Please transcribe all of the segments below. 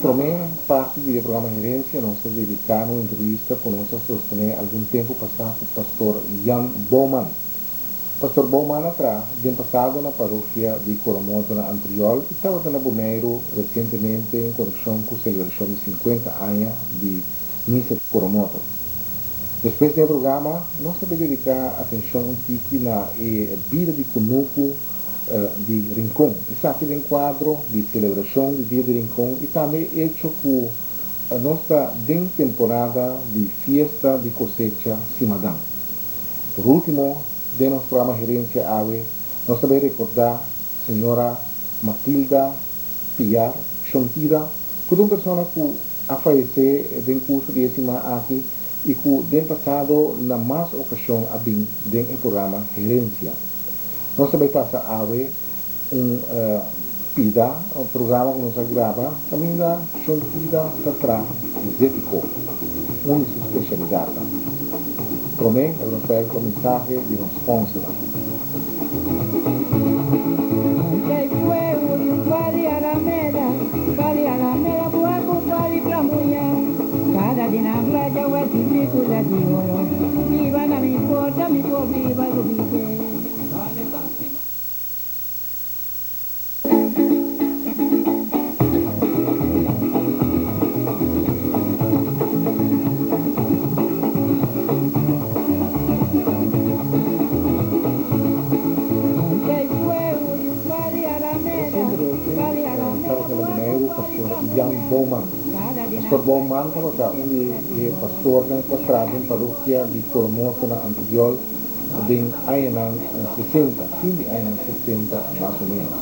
Promé parti di e programa Herencia nos ta dediká na un entrevista ku nos a sostené algun tempu pasá ku Pastor Jan Bouman. Pastor Bouman a traha den pasado na parokia di Coromoto na Antriol i tabata na Boneiru resientemente en konekshon ku selebrashon di sinkuenta aña di Misa di Coromoto. Despues den e programa nos ta bay dedica atencion un tiki na e bida di cunucu di Rincon. Esaki den cuadro di celebracion di Dia di Rincon y tambe e hecho cu nos ta den temporada di fiesta di cosecha Simadan. Por ultimo den nos programa Herencia awe nos ta bay recorda señora Matilda Piar Shontida cu ta un persona cu a fayesé den kurso di e siman aki i ku den pasado na mas okashon a bin den e programa Herensia. Nos ta bai pasa awe un pida programa ku nos a graba kaminda Shontida ta tra zetiko, un di su spesialidatnan. Promé laga nos bai ku e mensahe di nos sponsornan. Resientemente tabata na Boneiru Pastor Jan Bouman. Pastor Bouman tabata un di e pastornan ku a traha den parokia di Coromoto na Antriol den añanan sesenta, fin di añanan sesenta mas o ménos.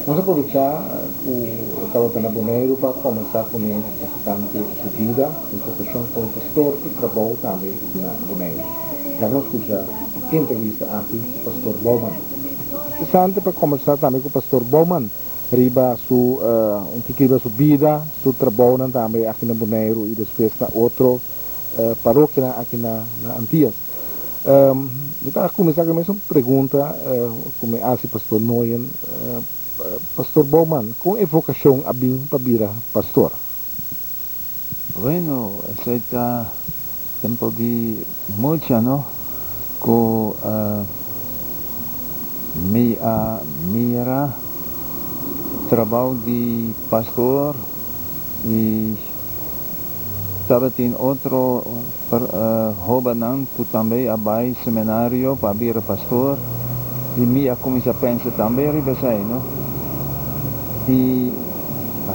Nos a probechá ku tabata na Boneiru pa kòmbersá kuné tokante su bida, su profeshon komo pastor, su trabou tambe na Boneiru. Laga nos skucha e entrevista aki ku Pastor Bouman. Interesante pa kòmbersá tambe ku Pastor Bouman riba su un tiki riba su bida, su trabounan tambe aki na Boneiru i despues na otro parokianan aki na Antias. Mi ta kuminsá ku e mesun pregunta ku mi hasi Pastor Nooyen. Pastor Bouman, kon e vokashon a bin pa bira pastor? Bueno, esei ta tempu di mucha, no? Ku mi a mira trabou di pastor i Tabatin otro hobennan ku tambe a bai seminario pa bira pastor i mi a kuminsá pensa tambe riba esei, no? I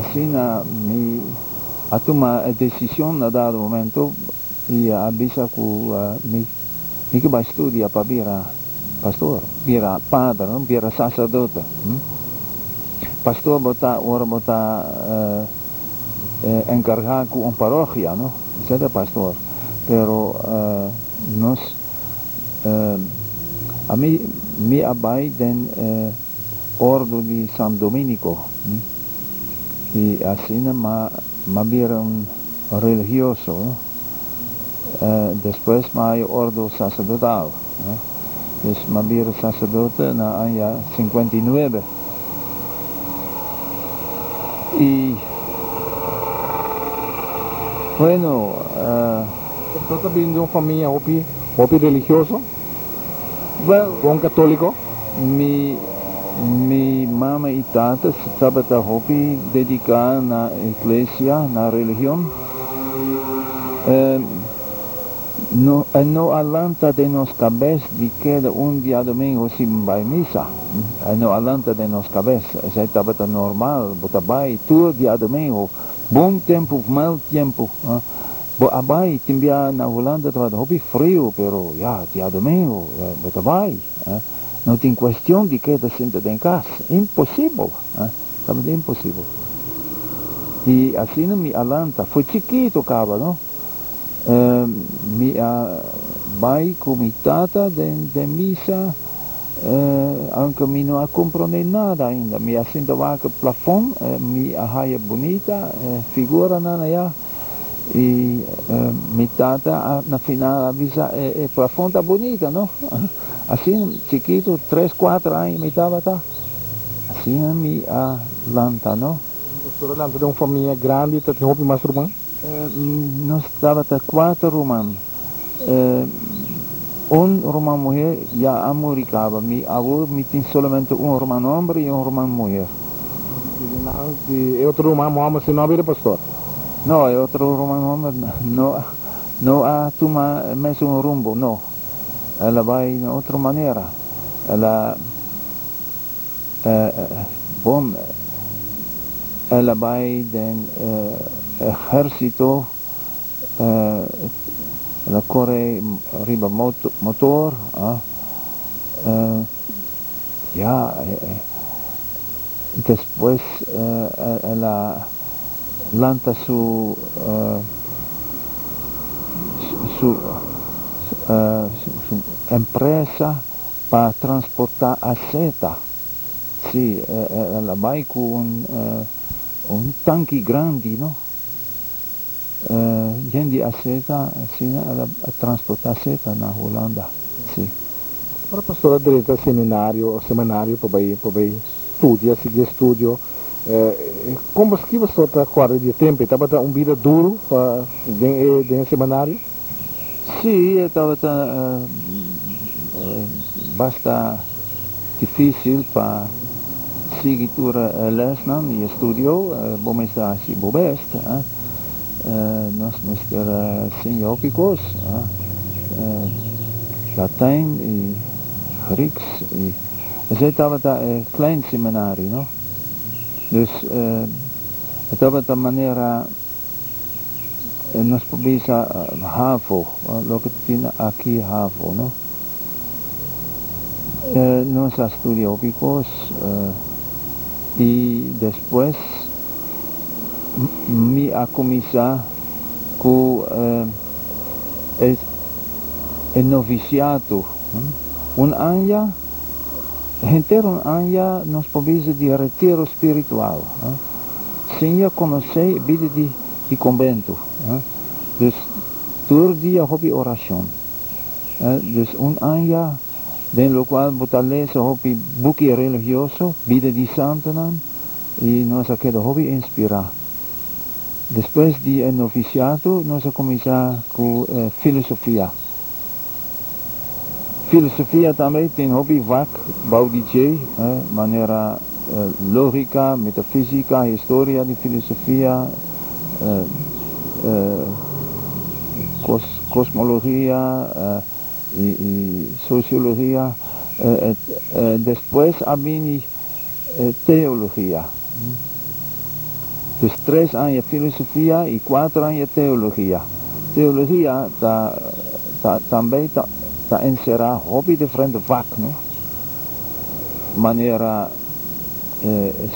asina mi a tuma e desishon na dado momento i a bisa ku mi mi ke bai studia pa bira pastor, bira pader, no? Bira saserdote. Pastor bo ta ora bo ta. Encarga cu un parochia no esey ta pastor pero nos ami mi a bay den ordo di San Dominico y asina ma bira un religioso despues ma haya ordo sacerdotal dus ma bira sacerdote na aña 59. Y bueno. Bo ta bini di un famia hopi hopi religioso? Well, Bon católico? Mi mi mama y tata tabata hopi dedica na iglesia, na religion. No, e no a lanta den nos kabes di keda un diadomingo sin bai misa. E no a lanta den nos kabes. Esei tabata normal, bo ta bai tur diadomingo, bon tempu of mal tempu. Bo a bai, tin bia na Hulanda tabata hopi friu, pero ya, diadomingo bo ta bai. No tin kuestion di keda sinta den kas. Imposibel! Tabata imposibel. I asina mi a lanta, for chikito kaba, no? Mi a bai ku mi tata den misa, aunke mi no a komprondé nada ainda. Mi a sinta wak e plafon, mi a haya bunita e figuranan ayá. I mi tata na final a bisa, e plafon ta bunita, no? Asina chikitu, tres, kuater aña mi tabata, asina mi a lanta, no. Pastor a lanta den un famia grandi, ta tin hopi mas ruman? Nos tabata kuater ruman. Un ruman muher ya a muri kaba. Mi awor mi tin solamente un ruman homber i un ruman muher. I nan di e otro ruman homber si no a bira pastor? No, e otro ruman homber no no a tuma e mesun rumbo, no. El a bai na otro manera. El a bon, el a bai den ehersito. El a kore riba motor, ya, despues el a lanta su su empresa pa transporta aseta, si, el a bai ku un tanki grandi, no. Yen di aseta asina el a transporta aseta na Hulanda, si. Ora pastor a drenta seminario o seminario pa bai pa bai studia, sigui estudio, kon bo ski pastor ta kòrda di e tempu? E tabata un bida duru pa den e den e seminario? Si, e tabata basta difícil pa sigui tur e lesnan i estudio. Bo mester hasi bo best. Nos mester siña hopi kos, Latijn i Grieks i esei tabata e klein seminario, no? Dus e tabata manera. Nos por bisa havo, loke tin aki havo, no? Nos a studia hopi kos i despues mi a kuminsá ku e novisiato. Un aña, henter un aña nos por bisa di retiro spiritual. Siña konosé e bida di e konbento. Dus tur dia hopi orashon. Dus un aña den lokual bo ta lesa hopi buki religioso, bida di santonan, i nos a keda hopi inspirá. Despues di e novisiato nos a kuminsá ku filosofia. Filosofia tambe tin hopi vak bou di dje, manera lógika, metafísika, historia di filosofia, kosmologia i sosiologia. Despues a bini teologia. Dus tres aña filosofia i kuater aña teologia. Teologia ta ta tambe ta ta enserá hopi diferente vak, no? Manera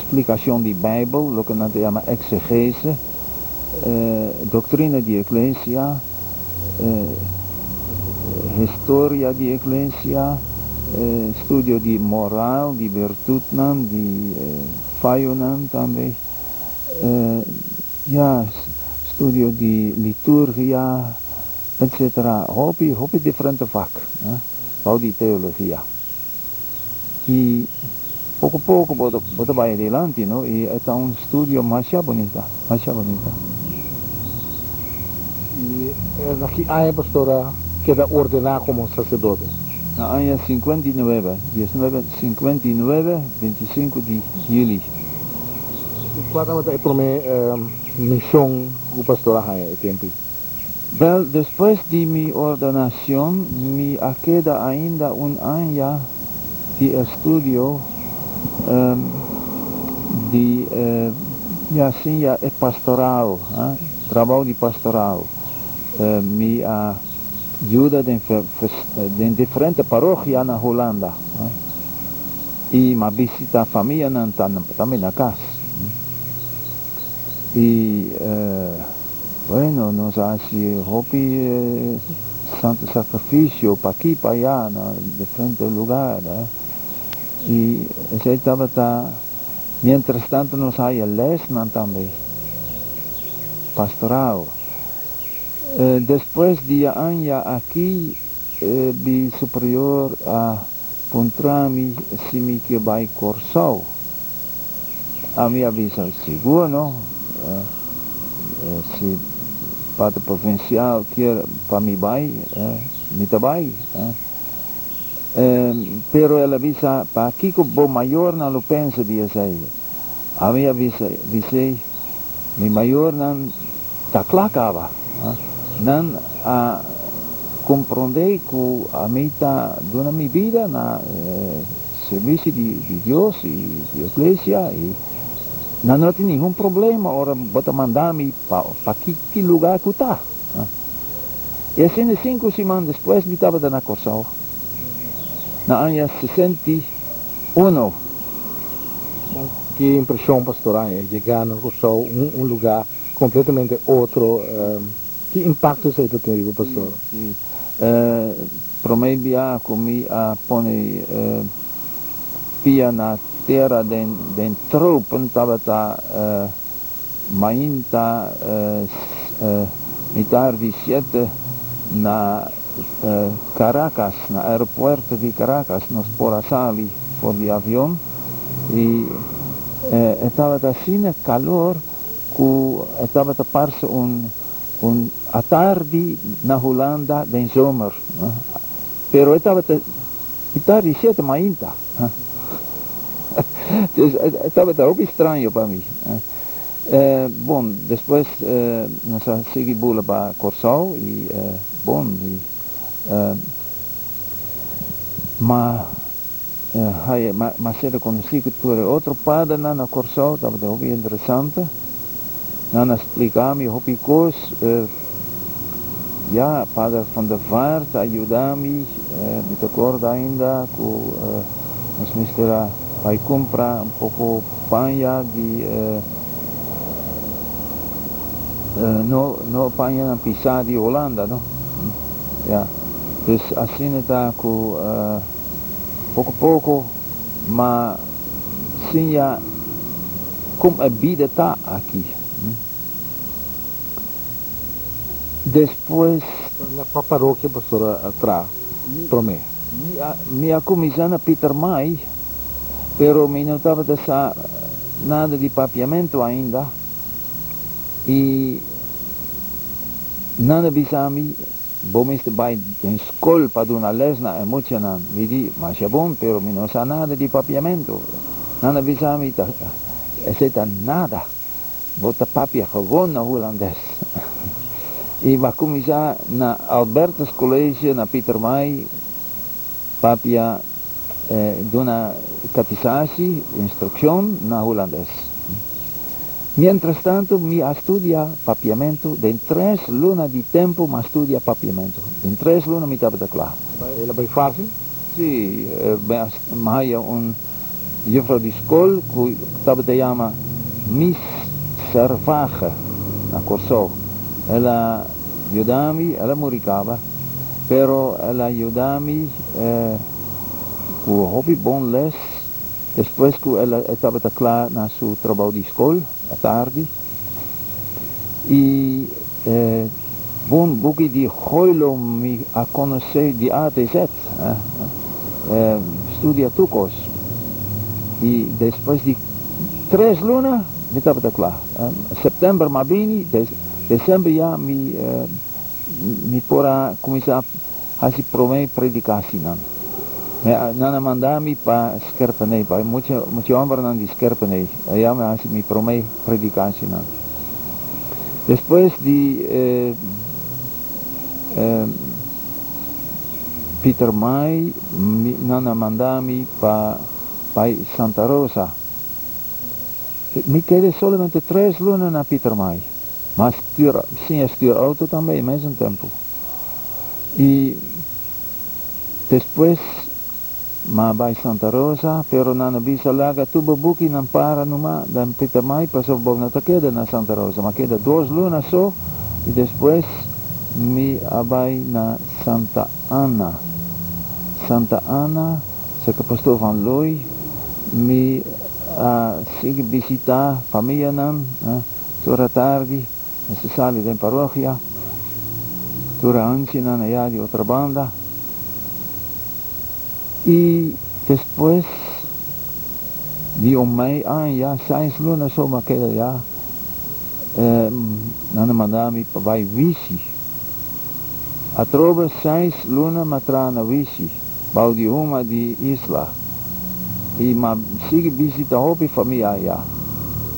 splikashon di Beibel, loke nan ta yama eksegese, doktrina di iglesia, historia di iglesia, studio di moral, di birtutnan, di fayonan tambe, ya, studio di liturgia, etcetera. Hopi, hopi diferente vak, bou di teologia. I poko poko bo ta bo ta bai adelanti no i e ta un studio masha bunita, masha bunita. I na ki aña pastor a keda ordená komo saserdote? Na aña 59, diesnuebe 59, 25 di juli. I kua tabata e promé mishon ku pastor a haña e tempu ei? Bel, despues di mi ordenacion mi a keda ainda un aña di estudio di ya siña e pastoral, trabou di pastoral. Mi a yuda den den diferente parokia na Hulanda y mi a bisita famianan tambe na cas. Y. Bueno, nos a haci hopi santo sacrificio p'aki p'aya na diferente lugar y esey tabata mientras tanto nos haya lesnan tambe pastoral. Despues di e aña aki. Mi superior a puntra mi si mi ke bai Kòrsou. Ami a bisa, Sigur no. Si Pater Provinsial kier pa mi bai, mi ta bai. Pero el a bisa, Pakiko bo mayornan lo pensa di esei? Ami a bisa, Bisei, mi mayornan ta kla kaba. Nan a komprondé ku ami ta duna mi bida na servisi di Dios i di iglesia i nan no tin ningun problema ora bo ta manda mi pa ki lugá ku ta. I asina sinku siman despues mi tabata na Kòrsou na aña 61. Ki impreshon pastor a yega na Kòrsou, un lugá Completamente otro. Ki impacto esey ta tin riba pastor? Si. Prome bia cu mi a pone pia na tera den tropen tabata mainta mitar di siete na Caracas, na aeropuerto di Caracas. Nos por a sali for di avion y e tabata asina calor. Ku e tabata parse un un atardi na Hulanda den zomer, pero e tabata mitar di shete mainta. Dus e tabata hopi straño pa mi. Bon, despues nos a sigui bula pa Kòrsou i bon, i ma. Hay mas ser konosí ku tur e otro padernan na Kòrsou, tabata hopi interesante. Nan a splika mi hopi kos. Ya, pader Van der Vaart a yuda mi. Mi ta kòrda ainda ku nos mester a bai kumpra un poko paña di, no, no pañanan pisá di Holanda, no. Ya, dus asina ta ku. Poko poko m'a siña kon e bida ta aki. Despues. Na kua parokia pastor a traha promé? Mi a kuminsá na Pietermaai, pero mi no tabata sa nada di papiamentu ainda i nan a bisa mi. Bo mester bai den skol pa duna les na e muchanan. Mi di, Masha bon, pero mi no sa nada di papiamentu. Nan a bisa mi, Ta, esei ta nada. Bo ta papia gewoon na hulandes. I m'a kuminsá na Albertus College na Pietermaai papia, duna katisashi, instrukshon, na hulandes. Mientrastantu mi a studia papiamentu, den tres luna di tempu m'a studia papiamentu. Den tres luna mi tabata kla. El a bai fásil? Sí, mi haya un juffrouw di skol ku tabata yama Miss Servage na Kòrsou. El a yuda mi, el a muri kaba, pero el a yuda mi ku hopi bon les. Despues ku el e tabata kla na su trabou di skol atardi i e bon buki di Goilo mi a konosé di A te Z, studia tur kos i despues di tres luna mi tabata kla. Sèptèmber mi a bini, desèmber ya mi mi por a kuminsá Hasi promé predikasinan. Mi a, nan a manda mi pa Skerpenee, pa e mucha, mucha hòmbernan di Skerpenee. Ayá mi a hasi mi promé predikasinan. Despues di e, e Pietermaai, mi, nan a manda mi pa bai Santa Rosa. Mi keda solamente tres luna na Pietermaai. M'a stuur, siña stuur outo tambe e mesun tempu. I despues m'a bai Santa Rosa, pero nan a bisa laga tur bo bukinan para numa den Pietermaai pasobra bo no ta keda na Santa Rosa. M'a keda dos luna so i despues mi a bai na Santa Anna. Santa Anna, serka Pastoor Van Looy, mi a sigui bisita famianan tur atardi. Nos ta sali den parokia, tur a hanchinan ayá di otro banda. I despues di un mei aña, seis luna so m'a keda ya, nan a manda mi pa bai Wishi. Atrobe seis luna m'a traha na Wishi, bou di huma di isla. I m'a sigui bishita hopi famia aya.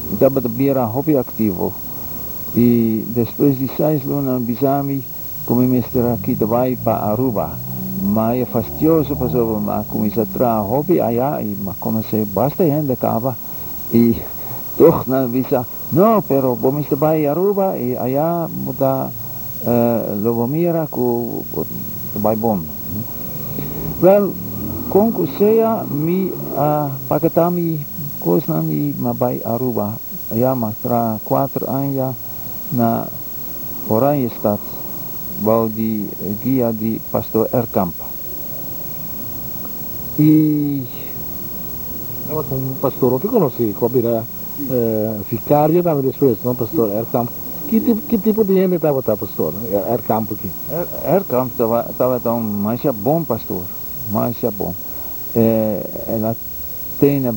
Mi tabata bira hopi aktivo. I despues di seis luna nan bisa mi ku mi mester a kita bai pa Aruba. Ma e fastioso pasobra mi a kuminsá traha hopi aya i mi a konosé basta hende kaba i tog nan a bisa, No, pero bo mester bai Aruba i aya bo ta lo bo mira ku bo ta bai bon. Wèl, kon ku sea mi a paketá mi kosnan i mi a bai Aruba. Aya mi a traha kuater aña na Oranjestad bou di guia di Pastor Erkamp. I. Tabata un pastor hopi konosí ku a bira vikario tambe despues, no? Pastor Erkamp. Ki ki tipo di hende tabata Pastor Erkamp aki? Erkamp tabata un masha bon pastor, masha bon. El a tene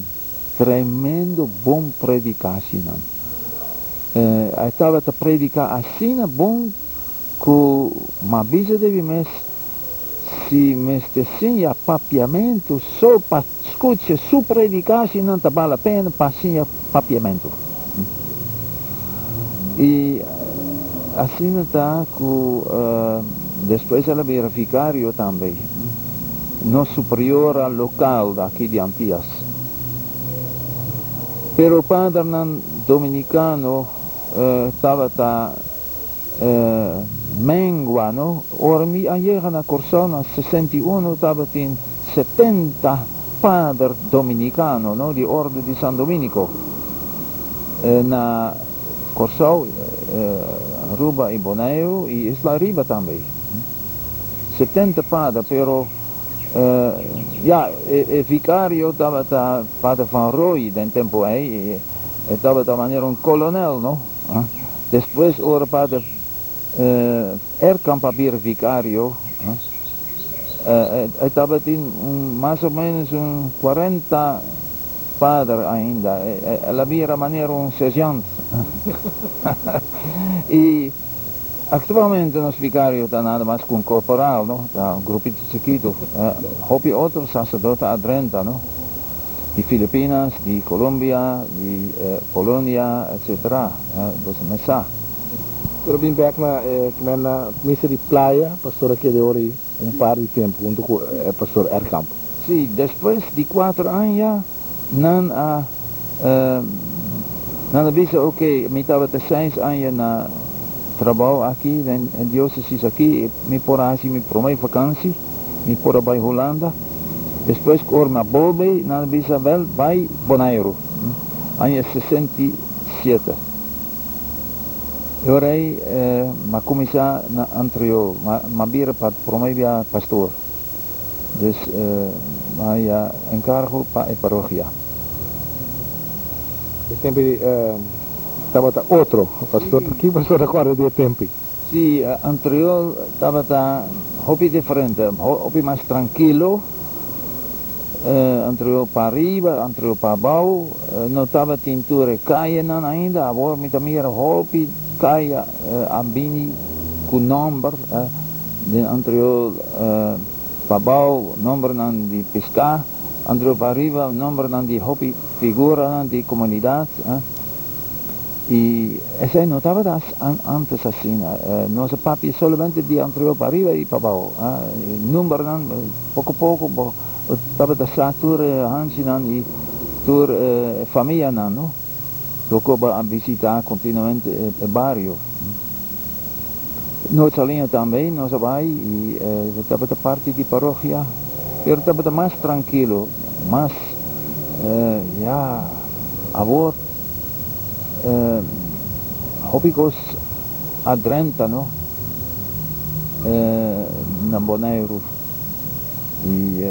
Tremendo bon predikashinan. E tabata prediká asina bon ku m'a bisa den mi mes, si mester siña papiamentu so pa skucha su predikashinan ta bal la pena pa siña papiamentu. I asina ta ku despues el a bira vikario tambe, nos superiora lokal aki di Antias. Pero padernan dominicano tabata mengua no. Ora mi a yega na Corsou na 61 tabatin 70 pader dominicano no di orde di San Dominico na Corsou, Aruba y Boneiru y Isla Riba tambe. 70 pader pero. Ya, e vicario tabata Pater Van Rooij den tempo ei, e tabata manera un kolonel, no? Despues ora Pater Erkamp a bira vicario, e tabatin mas o menos un cuarenta pader ainda, el a bira manera un sergeant. I Actualmente nos vicario ta nada mas cu un corporal, no? Ta un grupito chikito. Hopi otro sacerdote a drenta, no? Di Filipinas, di Colombia, di Polonia, etcetera. Boso mes sa. Pero bin bek na e kimen na misa di playa, pastor a keda ora ei un par di tempu hunto cu e pastor Erkamp. Si, despues di cuater aña nan a nan a bisa ok mi tabata seis aña na trabou aki den e diocesis aki mi por a haci mi prome vakantie mi por a bay Hulanda despues cu ora mi a bolbe nan a bisa wel bay Boneiru aña 67 e ora ey mi a cuminsa na Antriol mi a bira pa prome bia pastoor. Dus haya enkargo pa e parokia. E tempu ei tabata otro, pastor. Ki pastor ta kòrda di e tempu ei? Sí, anterior tabata hopi diferente, hopi mas trankilo. Anterior pa ariba, anterior pa abou, no tabatin tur e kayenan ainda. Awor mi ta mira hopi kaya a bini ku nòmber. Den anterior pabao nombernan di piská, anterior pariba nombernan di hopi figuranan di komunidat. I esei no tabata antes asina. Nos a papia solamente di anterior pariba i pabao. Numbernan poko poko bo tabata sa tur e hanchinan i tur e famianan, no? Toko bo a bisita kontinuamente e bario. Noord Saliña tambe nos a bai y tabata parti di parokia, pero tabata mas trankilo, mas ya awor hopi kos a drenta no na Boneiru y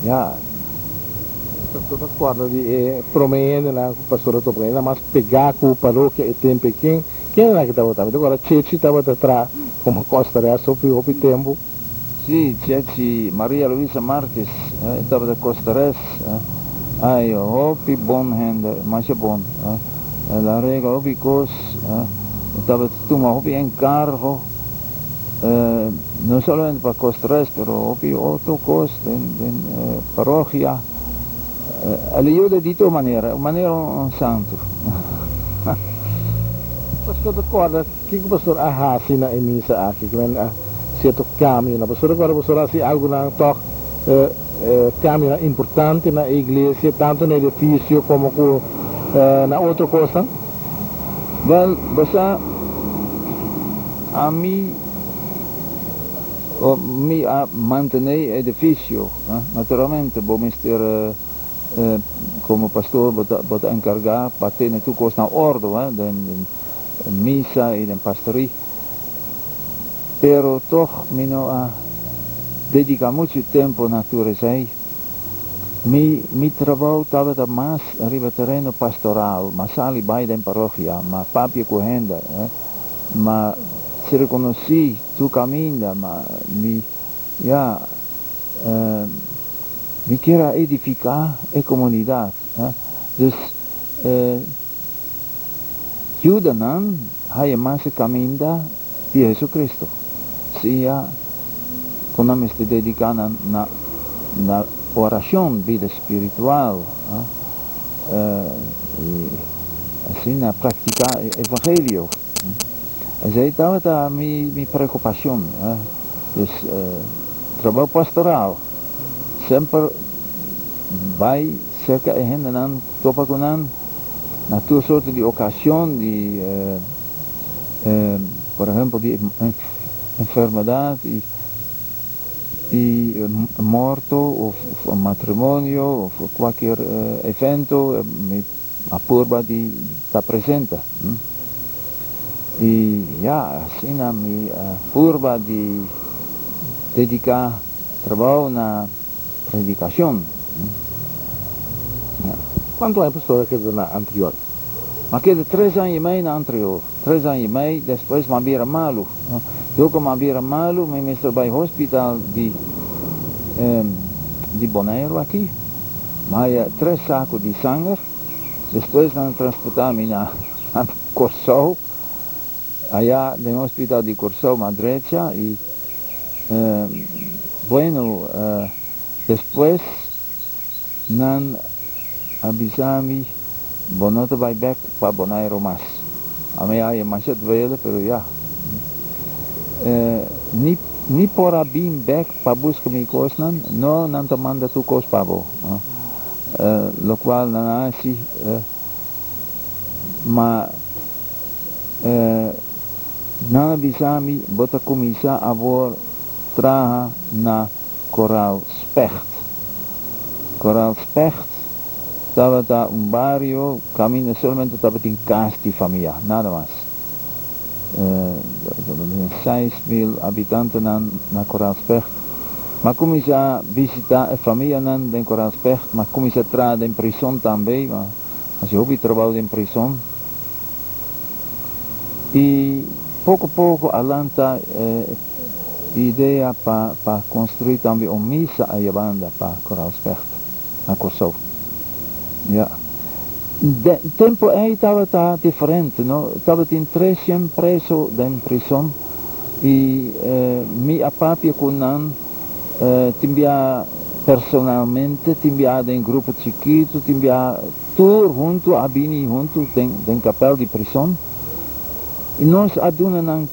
ya. Pastor ta corda di e prome hendenan cu pastor a topa, hende mas pega cu parokia e tempo e ken Ken nan ki tabata? Mi ta kòrda Chechi tabata traha komo kòsterès hopi hopi tempu. Si, Chechi, Maria Luisa Martis, e tabata kosteres. Ai, hopi bon hende, masha bon. El a regla hopi kos, e tabata tuma hopi enkargo, no solamente pa kosteres, pero hopi otro kos den den parokia. El a yuda di tur manera, un manera un santu. Pastor ta kòrda kiko pastor a hasi na e misa aki, ku men a sierto kambionan. Pastor ta kòrda pastor a hasi algunan tòg kambionan importante na e iglesia, tantu na edifisio komo ku na otro kosnan? Wèl, bo sa, ami mi a mantené e edifisio. Naturalmente bo mester Komo pastor bo ta bo ta enkargá pa tene tur kos na òrdu den misa i den pastorí. Pero tòg mi no a dediká muchu tempu na tur esei. Mi mi trabou tabata mas riba tereno pastoral, m'a sali bai den parokia, m'a papia ku hende, m'a ser konosí tur kaminda, m'a mi ya. Mi kier a edifiká e komunidat. Dus yuda nan haya mas e kaminda di Jesucristo. Siña kon nan mester dediká nan na na orashon, bida spiritual, i asina praktiká e evangelio. Esei tabata mi preokupashon. Dus trabou pastoral semper bai serka e hendenan, topa ku nan na tur sorto di okashon di por ehempel di enfermedat i morto of matrimonio of kualkier evento mi a purba di ta presente. I ya, asina mi a purba di dediká trabou na predikashon. Ya. Kuantu aña pastor a keda na Antriol? Mi a keda tres aña i mei na Antriol. Tres aña i mei, despues mi a bira malu. Dor ku mi a bira malu, mi mester bai hospital di di Boneiru aki. Mi a haya tres saku di sanger. Despues nan a transportá mi na Kòrsou, aya den hospital di Kòrsou m'a drecha i bueno despues nan a bisa mi bo no ta bai bek pa Boneiru mas. Ami a haya masha duele pero ya ni ni por a bin bek pa buska mi kosnan no nan ta manda tur kos pa bo lokual nan a hasi. Ma nan a bisa mi, Bo ta kuminsá awor traha na Koraal Specht. Koraal Specht tabata un bario kaminda solamente tabatin kas di famia, nada mas. Tabatin 6000 habitantenan na Koraal Specht. M'a kuminsá bishitá e famianan den Koraal Specht, m'a kuminsá traha den prison tambe, m'a hasi hopi trabou den prison. I poko poko a lanta e idea pa pa konstruí tambe un misa aya banda pa Koraal Specht na Kòrsou. Ya. Den tempu ei tabata diferente, no? Tabatin 300 preso den prison i mi a papia ku nan tin bia personalmente, tin bia den grupo chikitu, tin bia tur huntu a bini huntu den den kapèl di prison. I nos a duna nan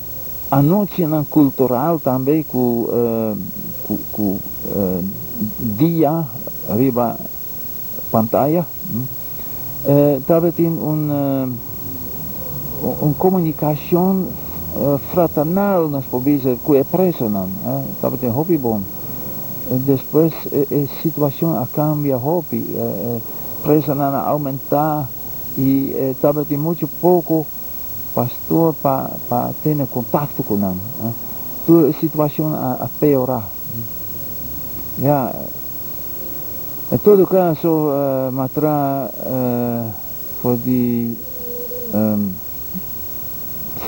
anochinan kultural tambe ku ku ku dia riba pantaya. Tabatin un un komunikashon fraternal nos por bisa ku e presonan. Tabatin hopi bon. Despues e situashon a kambia hopi. Presonan a oumentá i tabatin muchu poko pastor pa pa tene kontakto ku nan. Tur e situashon a peorá. Ya. En todo kaso m'a traha for di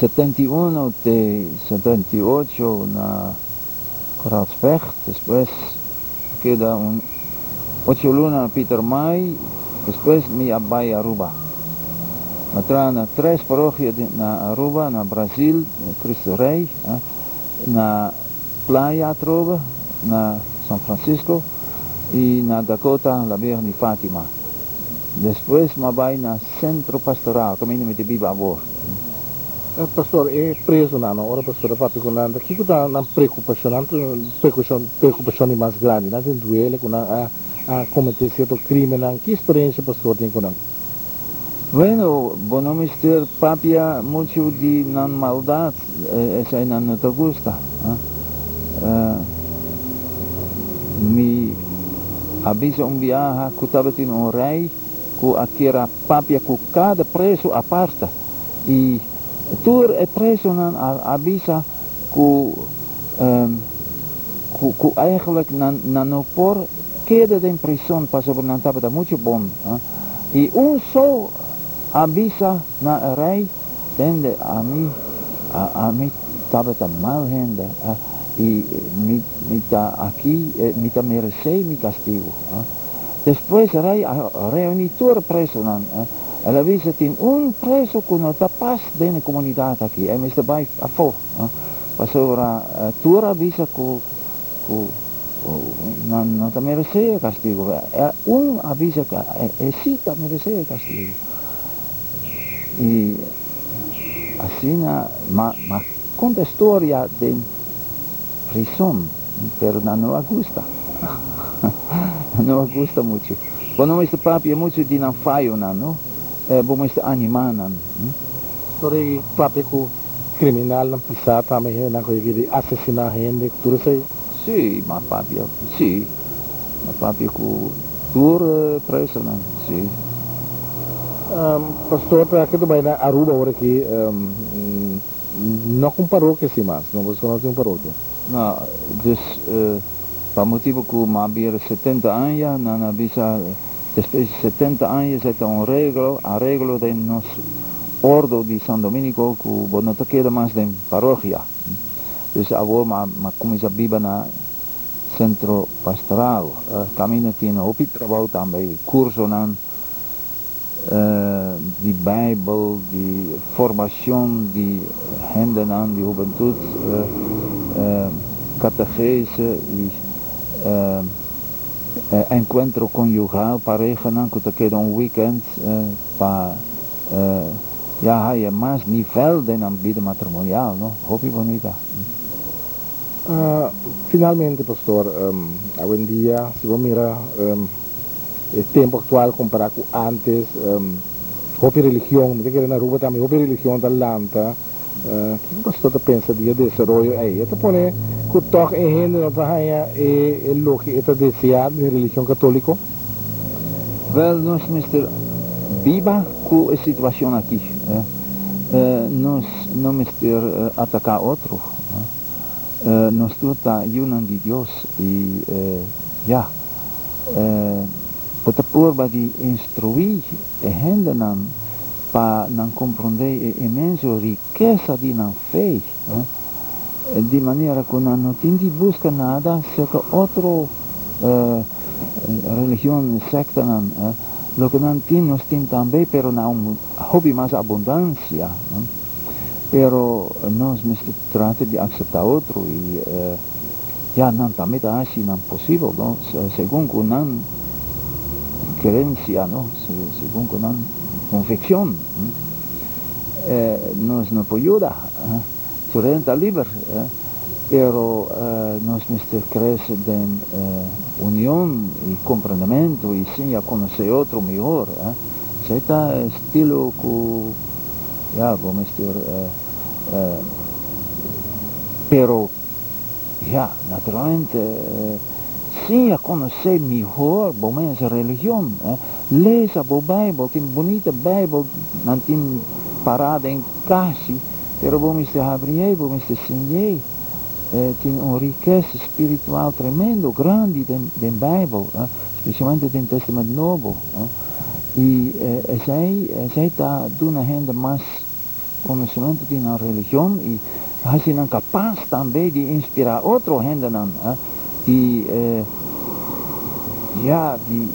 71 te 78 na. Koraal Specht, despues a keda un ocho luna na Pietermaai, despues mi a bai Aruba. Mi a traha na tres parokia na Aruba, na Brazil, Cristo Rey, na Playa atrobe, na San Francisco, y na Dakota, La Virgen di Fatima. Despues mi a bai na Centro Pastoral, caminda mi ta biba awor. Pastor, e presonan, no, ora pastor a papia cu nan, ta kico ta nan preocupacion? Nan preocupacion, preocupacion di mas grandi? Nan tin duele cu nan a a comete cierto crimennan? Ki experiencia pastor tin cu nan? Bueno, bo no mester papia mucho di nan maldad, esai nan no ta gusta. Mi a bisa un biaha cu tabatin un rey cu a kier a papia cu cada preso aparta y tur e presonan a bisa cu cu eigenlijk nan nan no por keda den prison pasobra nan tabata mucho bon y un so a bisa na e rey, Tende, ami ami tabata mal hende y mi mi ta aki mi ta merece mi castigo. Despues rey a reuni tur e presonan. El a bisa tin un preso cu no ta pas den e comunidad aki, e mester bay afo. Pasobra tur a bisa cu cu nan no ta merece e castigo. Un a bisa cu e si ta merece e castigo. Y asina ma conta e storia den prison, pero nan no a gusta. Nan no a gusta mucho. Bo no mester papia mucho di nan fayonan, no. Bo mester anima nan. Storia papia cu Criminalnan pisá tambe hendenan ku yega di asesiná hende ku tur esei. Sí, m'a papia, sí, m'a papia ku tur presonan, sí. Pastor, ta ke ta bai na Aruba ora aki, no ku un parokia si mas, no, pasobra no tin un parokia. No, dus pa motibu ku m'a bira 70 aña, nan a bisa Despues di 70 aña esei ta un reglo, areglo den nos ordo di San Dominico cu bo no ta keda mas den parokia. Dus awor m'a cuminsa biba na Centro Pastoral. Caminda tin hopi trabou tambe, cursonan di Bijbel, di formacion di hendenan di hubentud, catechese y. Encuentro conyugal, parehanan cu ta keda un weekend pa ya haya mas nivel den nan bida matrimonial, no? Hopi bonita. Finalmente, pastor, awendia si bo mira e tempo actual compara cu antes, hopi religion, mi ta kere na Aruba tambe hopi religion ta lanta. Kiko pastor ta pensa di e desaroyo ei? E ta pone ku tòg e hende no ta haña e loke e ta deseá den religion katóliko? Wèl, nos mester biba ku e situashon aki. Nos no mester ataká otro. Nos tur ta yunan di Dios i ya, bo ta purba di instruí e hendenan Pa nan komprondé e inmenso rikesa di nan fe, di manera ku nan no tin di buska nada serka otro religion, sektanan. Loke nan tin, nos tin tambe, pero na un hopi mas abundansia. Pero nos mester trata di akseptá otro i ya, nan tambe ta hasi nan posibel, no, segun ku nan kerensia, no, segun ku nan konvikshon. Nos no por yuda, tur hende ta liber, pero nos mester krese den union i komprendementu i siña konosé otro mihor. Esei ta e stilo ku ya bo mester pero ya naturalmente siña konosé mihor bo mes religion. Lesa bo Bijbel, tin bunita Bijbel nan tin pará den kasi, pero bo mester habrié, bo mester siñ'é. Tin un rikesa spiritual tremendo, grandi den den Bijbel, spesialmente den Testament Nobo. I esei esei ta duna hende mas konosementu di nan religion i. hasi nan kapas tambe di inspirá otro hendenan di ya di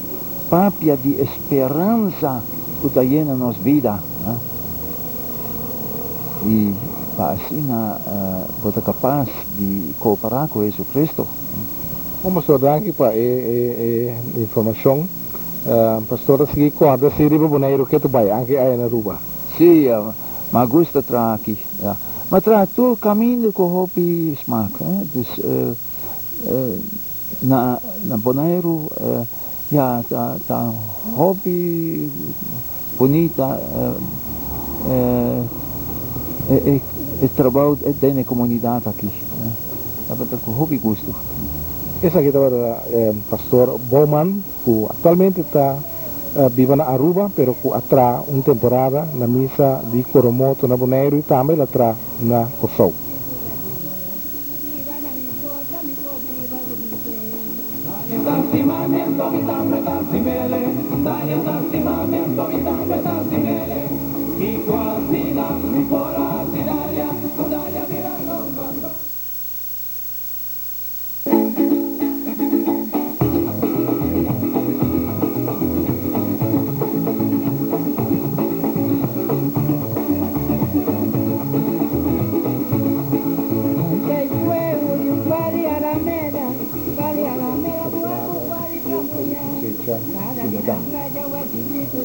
papia di e speransa ku ta yena nos bida i pa asina bo ta kapas di kooperá ku Jesucristo. Bon pastor danki pa e informashon. Pastor ta sigui kòrda si riba Boneiru ke ta bai anke aya na Aruba. Sí, m'a gusta traha aki. Ya. M'a traha tur kaminda ku hopi smak. Dus na na Boneiru ya ta ta hopi bunita e e trabou den e komunidat aki. Tabata ku hopi gusto. Esaki tabata Pastor Bouman ku aktualmente ta biba na Aruba pero ku a traha un temporada na misa di Coromoto na Boneiru i tambe el a traha na Kòrsou. Cosecha Culiacan.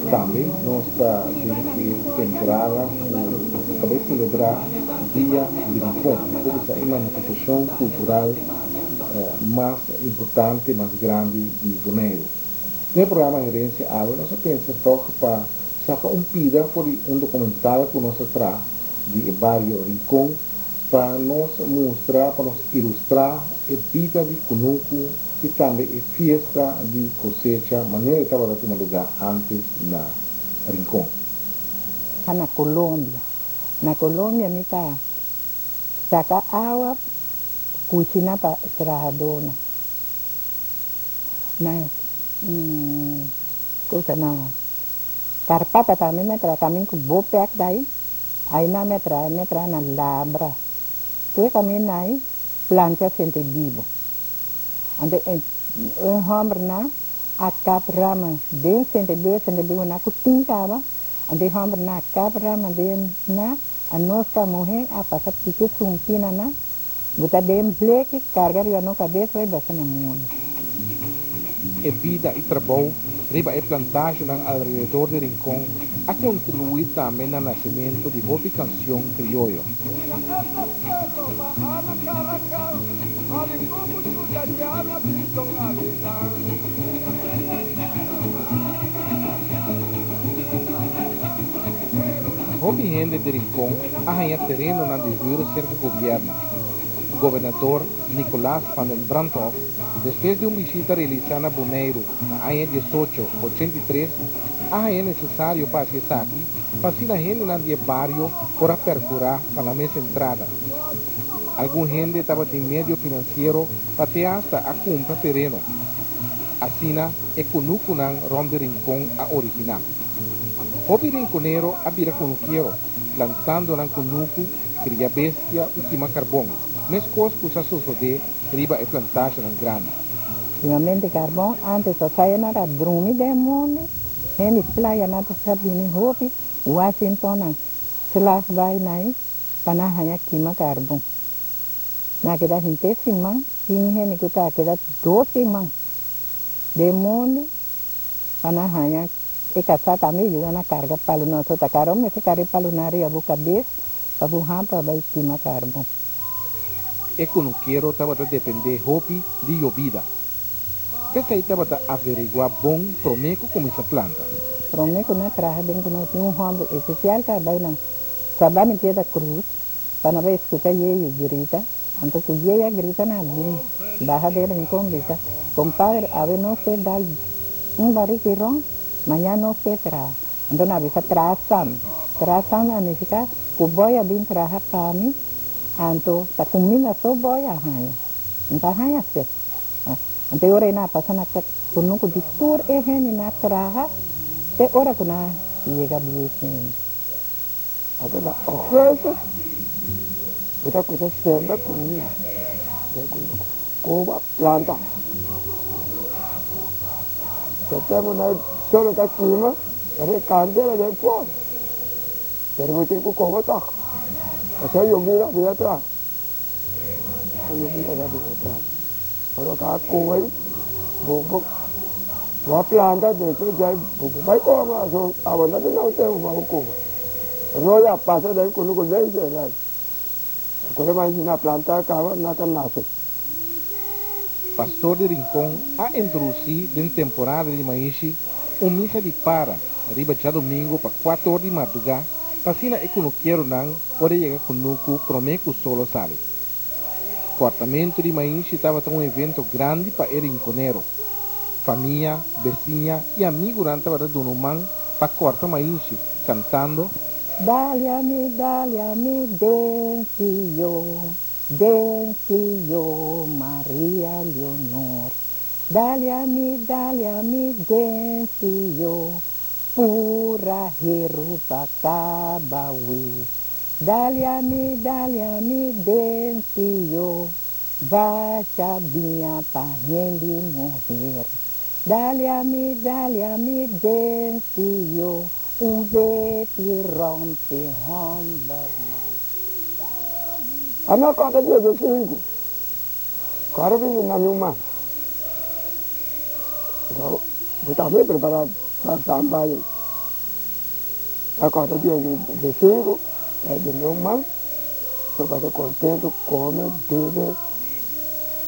Tambe nos ta den e temporada cu ta bay celebra Dia di Rincon, cu ta e manifestacion cultural mas importante, mas grandi di Boneiru. Den e programa Herencia awe nos a pensa tog pa saca un pida for di un documental cu nos a traha di e bario Rincon pa nos mustra, pa nos ilustra e bida di cunucu y tambe e fiesta di cosecha manera e tabata tuma lugar antes na Rincon. Na Colombia. Na Colombia mi ta saca awa cushina pa trahadornan. Na cosa na Carpata tambe mi a traha camin cu Bopec ta ayi, ayinan mi a traha, mi a traha na Labra. Tur e caminda ayi plancha sente bibo. Anto e hombernan a kap rama den sente bibo, sente bibo nan cu tin caba. Anto e hombernan a kap rama den nan, anos ka muhe a pasa piki sumpina nan, buta den bleki, carga riba no cabes bai basha na mundu. E bida i trabou riba e plantasjenan alrededor di Rincon a kontribuí tambe na nasementu di hopi kansion krioyo. Hopi hende di Rincon a haña terenonan di hür serka gobièrnu. Gobernador Nicolaas van den Brandhof, despues di un bishita realisá na Boneiru na aña diesocho ochenta i tres, a haña nesesario pa hasi esaki pa asina hendenan di e bario por a perkurá pa nan mes entrada. Algun hende tabatin medio finansiero pa te asta a kumpra tereno. Asina e kunukunan rònt di Rincon a originá. Hopi rinconero a bira kunukiero, plantando nan kunuku, kria bestia i kima karbon, meskos ku sa sosodé riba e plantashanan grandi. Kimamente karbon antes pasaya nan ta drumi den mondi, hende playa nan ta sa bini hopi Washington nan slag bai nai pa nan haña kima karbon. Nan a keda henter siman, tin hende ku ta keda dos siman den mondi pa nan haña e kasá tambe yuda na karga palu nan so ta karo mester karga e palunan riba bo kabes pa bo hampa bai kima karbon. E kunukero tabata dependé hopi di yobida. P'esei tabata averiguá bon promé ku kuminsá planta. Promé ku nan traha den ku nos tin un hòmber espesial ku a bai na Sabana Piedra Cruz pa nan bai skucha Yeyi grita. Anto ku Yeyi a grita nan a bin baha den rincon bisa, Kompadre, awe nos ke dal un bariki ron, maña nos ke traha. Anto nan a bisa, Traha sam. Traha sam a nifiká ku boy a bin traha pa mi, anto ta kuminda so boy a haña, N ta haña fe. Anto e ora ei nan a pasa na kunuku di tur e hende nan a traha te ora ku nan a yega bieu hende. Anto na Augustus. Bo ta kusa sembra kuminda den kunuku. Koba planta. E tempu nan solo ta kima, pero e kandela den for. Pero bo tin ku koba tòg. Pasobra yobida a bira tras. Yobida a bira tras. Ora ku a koba ei, bo bo bo a planta despues djai bo bo bai koba mas. So abo no ta duna un tempu pa bo koba. Roya pasa den kunuku leisi e rai. Acuerda mas na planta caba na ta nace. Pastor di Rincon a introduci den temporada di maishi un misa di para riba djadomingo pa cuat'or di marduga pa asina e cunukeronan por a yega cunucu prome cu solo sali. Cortamento di maishi tabata un evento grandi pa e rinconero. Famia, beciña y amigunan tabata duna un man pa corta maishi cantando. Dale a mi, dale a mi, dencio, dencio, Maria Leonor. Dale a mi, dale a mi, dencio, pura heru pa kabawi. Dale a mi, dale a mi, dencio, basha biña pa hende muher. Dale a mi, dale a mi, dencio, Un beti rompe hombernan. Ana kòrda dia di sinku, kòrda bini na mi un man. Anto bo ta bien prepará pa samba ei. A kòrda dia di sinku, e bini un man, bo pasa kontentu, kome, bebe,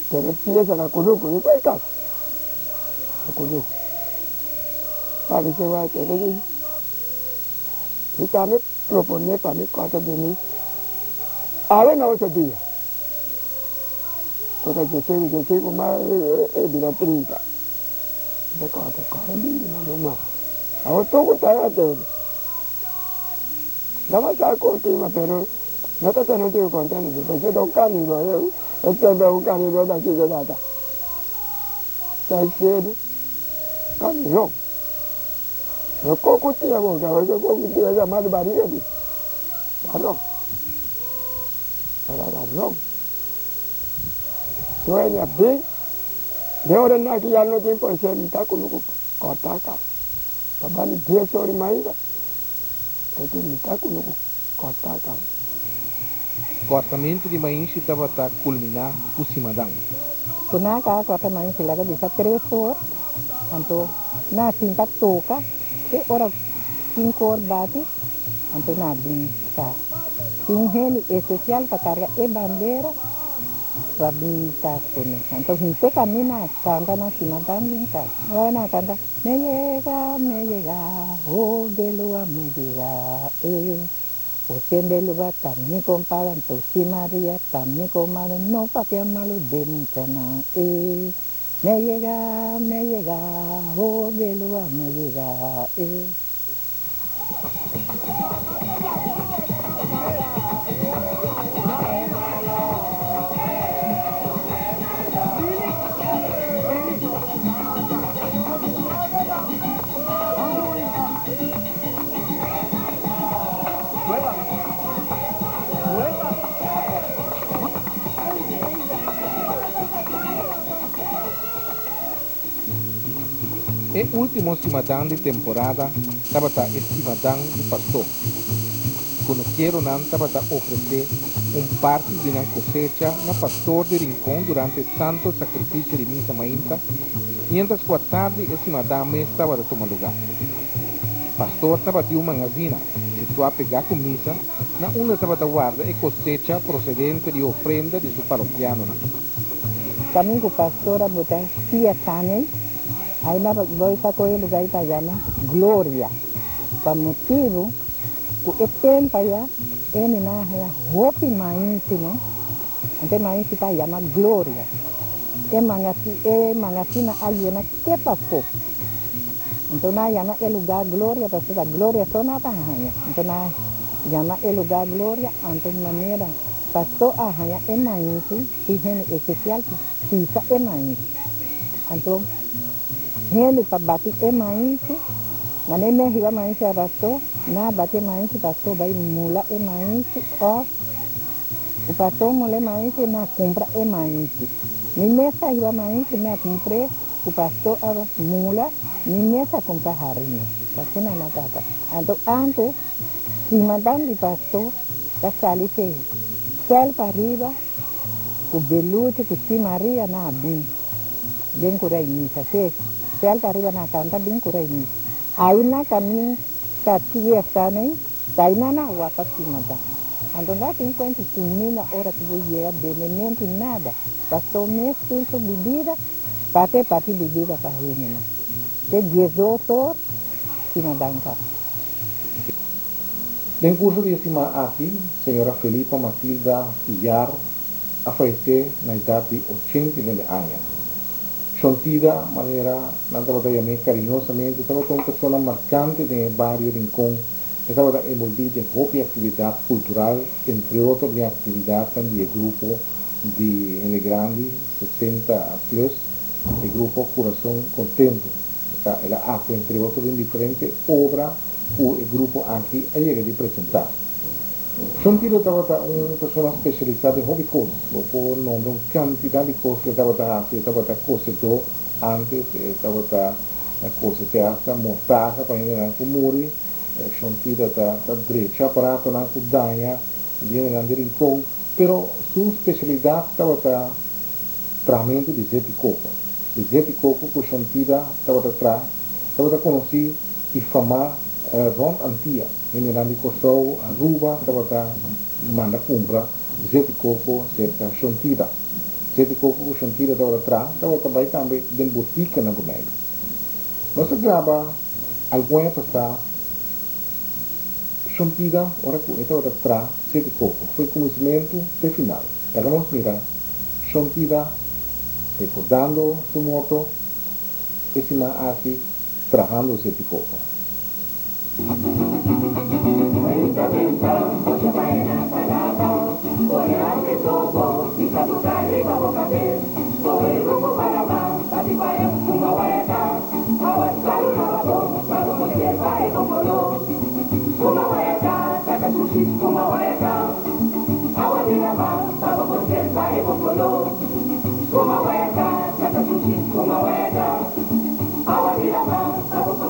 tene fiesta na kunuku i bai kas na kunuku. Pa mi señor tene di mi tambe propone pa mi kòrta di mi awe na ocho dia ku ta diesinku diesinku mas e bira trinta mi kòrta kòrta di mi na mas awo tur ku ta atende no mas sa kontima pero no ta tene un tiki kontento pasobra ta un kanidó e semper un kanidó ta kiko ta ta. Sai cedo, caminhon. Pero coco tinha bom, que agora coco tinha chamado barriga de garrão. Era garrão. Dueña bem, de hora na que já não tem por ser, me tá com cortar cara. Trabalho 10 horas mais, é que me tá com cortar cara. Cortamento di mainshi tabata culmina cu simadan. Ku nan a kòrta mainshi laga bisa tres or, anto nan a sinta toka te ora sinku or bati, anto nan a bin kas. Tin un hende espesial pa karga e bandera pa bin kas ku mi. Anto henter kaminda nan a kanta nan simadan bin kas. Ora nan a kanta, Me yega, me yega, oh Belua me yega, eh. José Belua ta mi compadre, anto si Maria ta mi comadre, no papia malo de muchanan, eh. Me yega, me yega, oh Belua me yega, eh. E último simadan di temporada tabata e simadan di pastor. Kunukeronan tabata ofresé un parti di nan kosecha na pastor di Rincon durante e santo sakrifisio di misa mainta, miéntras ku atardi e simadan mes tabata tuma lugá. Pastor tabatin un mangazina, situá pegá ku misa, na unda tabata warda e kosecha prosedente di ofrenda di su parokianonan. Kamin ku pastor a bota pia sanei, ai na boy sa koe lugá i ta yama Gloria, pa motibu ku e tempu aya e ninan a haña hopi mainsi no, anto e mainsi ta yama Gloria. E e mangasina a yena te pafó. Anto nan a yama e lugá Gloria pasobra gloria so nan ta haña. Anto nan a yama e lugá Gloria anto manera pastó a haña e mainsi tin hende espesial pa pisa e mainsi. Anto hende pa bati e mainsi, manera nan hiba mainsi a pastó, nan a bati e mainsi, pastó bai mula e mainsi òf. Ku pastor mula e maishi mi a kumpra e maishi. Mi mes a hiba maishi mi a kumpr'é ku pastor a mula mi mes a kumpra hariña. Asina nan tata. Anto antes simandan di pastor ta sali fe sèl pariba ku beluchi ku Chi Maria nan a bin den ku rei misa. Fe sèl pariba nan a kanta bin ku rei misa. Ai na kamin ka fiesta nei ta ai nan a wapa simandan. Anto nan tin kuenta kuminda ora ku bo yega bebementu nada. Pastor mes tin su bibida Pate parti bibida pa hendenan. Te 12 or sima danka. Den kurso di e siman aki, señora Felipa Matilda Piar a fayesé na edat di 89 aña. Shontida, manera nan tabata yam'é kariñosamente, tabata un persona markante den e bario Rincon. E tabata enbolbí den hopi aktividat kultural, entre otro den aktividatnan di e grupo di hende grandi, 60 plus, e grupo Kurason Kontentu. Ta el a aktua entre otro den diferente obra ku e grupo aki a yega di presentá. Shon Tito tabata un persona spesialisá den hopi kos. Bo por nombra un kantidat di kos ku e tabata hasi. E tabata kosedó ántes, e tabata kose te asta mortaha pa hendenan ku muri. Shon Tito ta drecha aparatonan ku daña di hendenan di Rincon. Pero su spesialidat tabata trahamentu di zet di koko. E zet di koko ku Shon Tida tabata traha tabata konosí i famá rònt Antia. Hendenan di Kòrsou, Aruba tabata manda kumpra zet di koko serka Shon Tida. Zet di koko ku Shon Tida tabata traha tabata bai tambe den botika na Boneiru. Nos a graba algun aña pasá Shon Tida ora ku e tabata traha zet di koko fo'i kuminsamentu te final. Laga nos mira Shon Tida rekordando su morto e siman aki trahando zet di koko.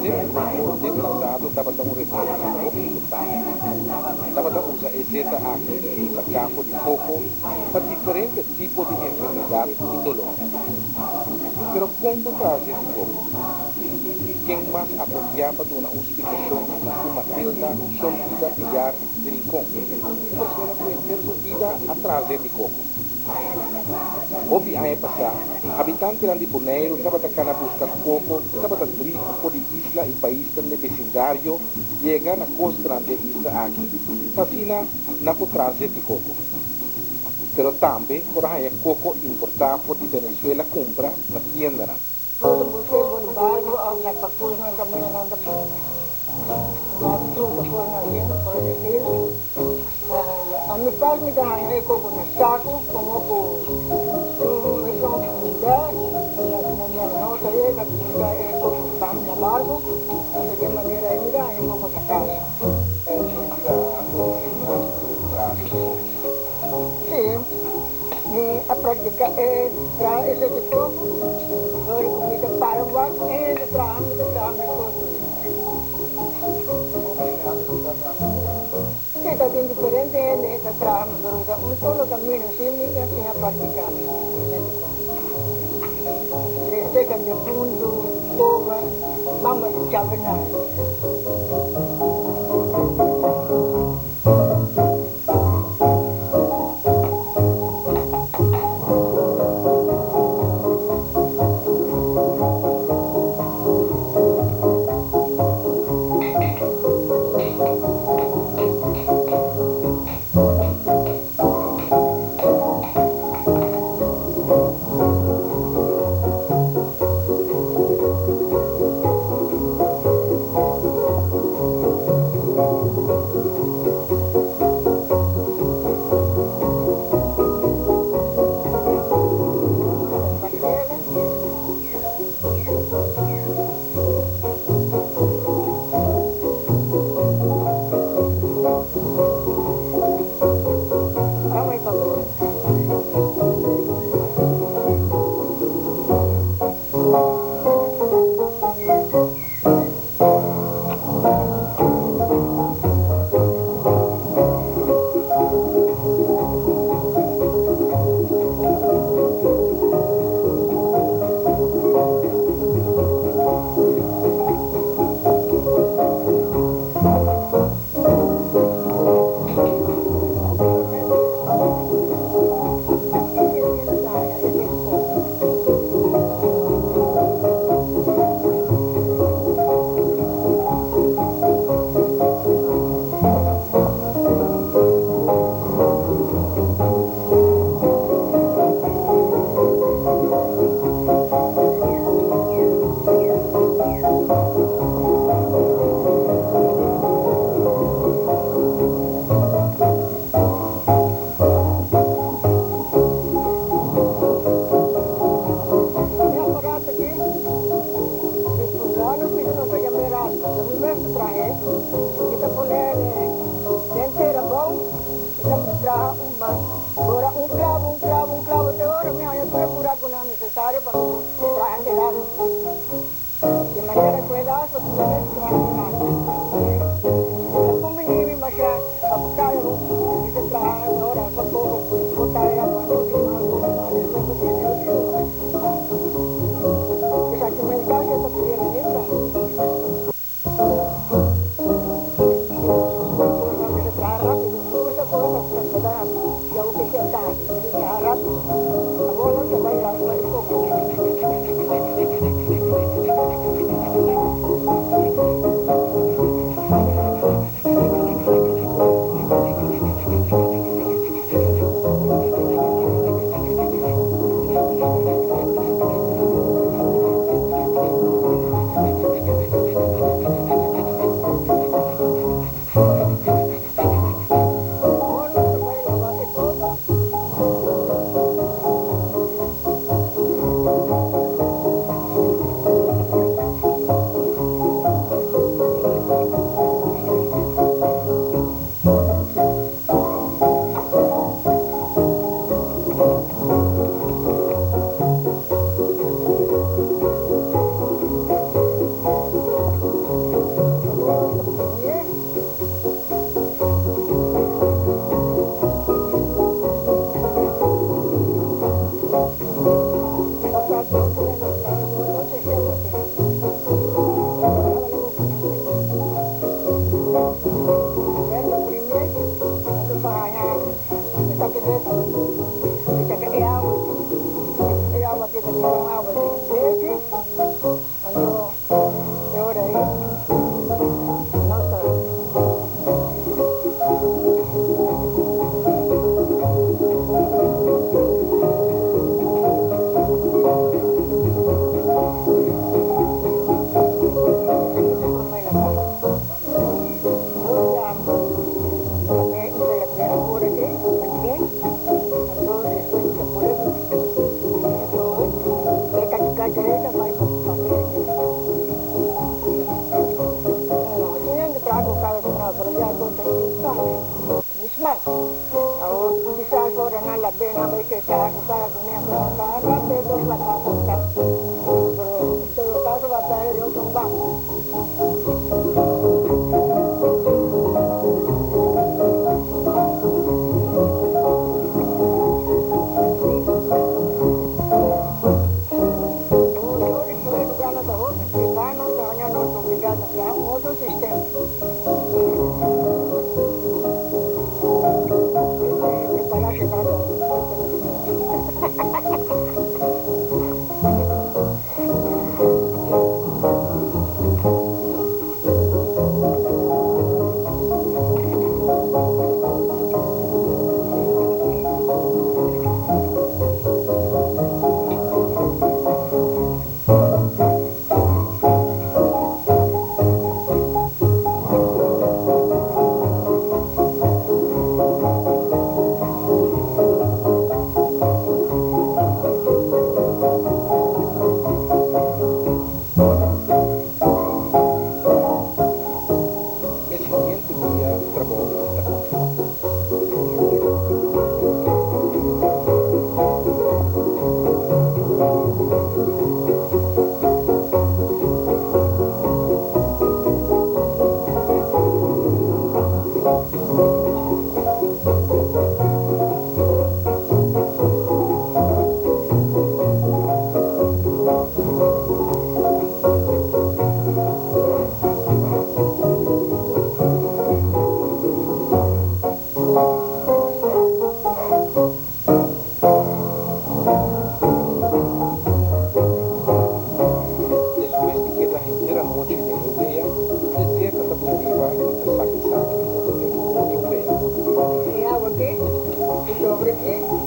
Zet di koko den pasado tabata un remedi hopi importante. Tabata usa e zeta aki saká for di koko pa diferente tipo di enfermedat i doló. Pero kon ta traha zet di koko? Ken mas apropiá pa duna un splikashon ku Matilda Shon Tida Piar di Rincon, un persona ku henter su bida a traha zet di koko? Hopi aña pasá, habitantenan di Boneiru tabata kana buska koko ku tabata drif for di isla i paisnan den besindario yega na kostanan di e isla aki pa asina nan por traha zet di koko. Pero tambe por a haña koko importá for di Venezuela kumpra na tiendanan. Por busca e bon barco of na pacusnan caminda nan ta na fruta por na yin, por decir. Ami pas mi ta haña e coco na saco como cu un esun bida y asina mi a nota e ta busca e coco pam na barco, anto di e manera ayi mi ta haña e coco na cas. Sí, mi a practica e traha ese di coco, dor cu mi ta para wak hende traha mi ta traha mi coco. Sí, ta tin diferente hende ta traha mi, pero ta un solo camino, sí mi a siña practica ese di coco. Esei cambia punto, coba, mama chavenar. nesesario pa mi por traha e lazo. Di manera ku e lazo ku mi mes traha aki ta kumbiní mi mashá pa bo kaya bo mester traha ora pa poko bo kaya pa un siman, dos siman despues bo tin e otro. Esaki mes kasi ta pidi na mi traha. E siguiente dia trabounan ta kontinuá. Despues di keda henter anochi den e wea, e zeta ta bin riba i ta saki saki pone den otro wea. E awa aki i sobre aki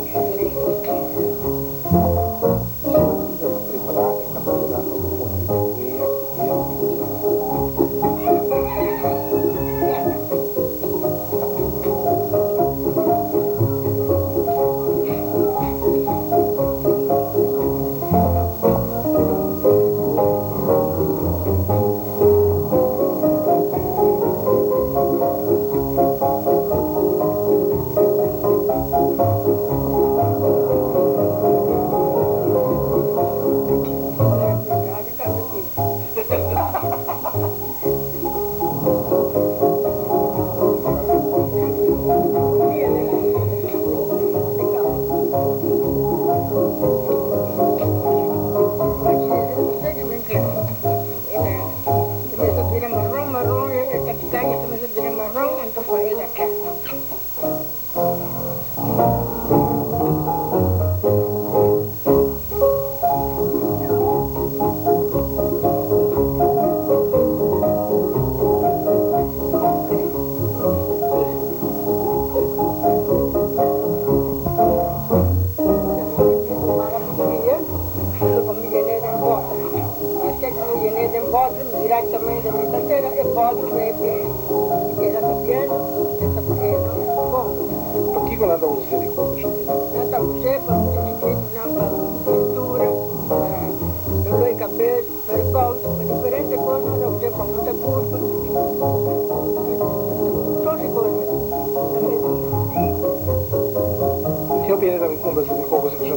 i listo. Enseguida ta prepará e kandela pa pone e wea ku heru den dje.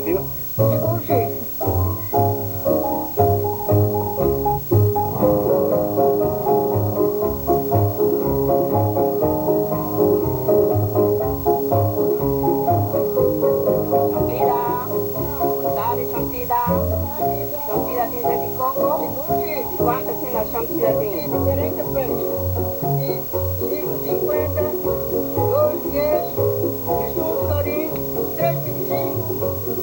Shantida? Sigur si. Shantida, bon tardi Shantida. Shantida tin zet di koko? Sigur si. Kuantu asina Shantida tin? Tin diferente preis. Tin 5,50, 2,10, 11 florin, 3,25,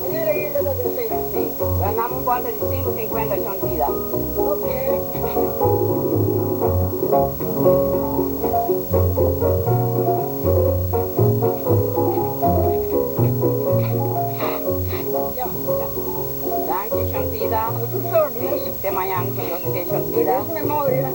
manera ainda ta desea. Si. Wel nam un bòter di 5,50 Shantida. Ok. Ya. Danki Shantida. A tus órdenes. Si. Te mañan ku Dios ke Shantida. Feliz memoria.